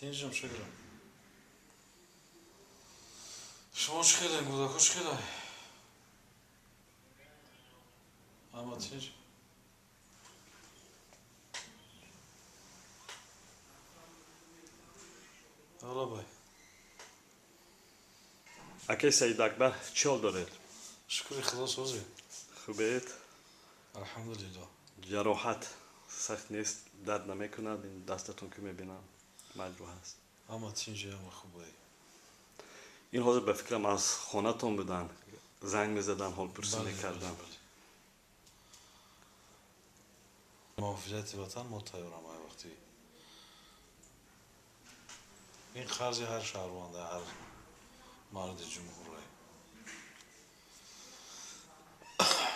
Тинҷам, шукрам. Шумо чӣ хелен, кӯдако чӣ хелай? Ҳама тинҷ? Алло, бай. Акай Саид Акбар, чӣ ҳол доред? Шукри Худо, созӣ. Хубед? Алҳамдулилло. Ҷароҳат сахт нест, дард намекунад? Ин дастатон ки мебинам, маҷрӯҳ аст. Ҳама тинҷи, ҳама хубай. Ин ҳозир ба фикрам аз хонатон буданд, занг мезаданд, ҳолпурсӣ Бале, мекарданд. Бале. Муҳофизати ватан мо тайёрам ай вақти. Ин қарзи ҳар шаҳрванда, ҳар марди ҷумҳурай.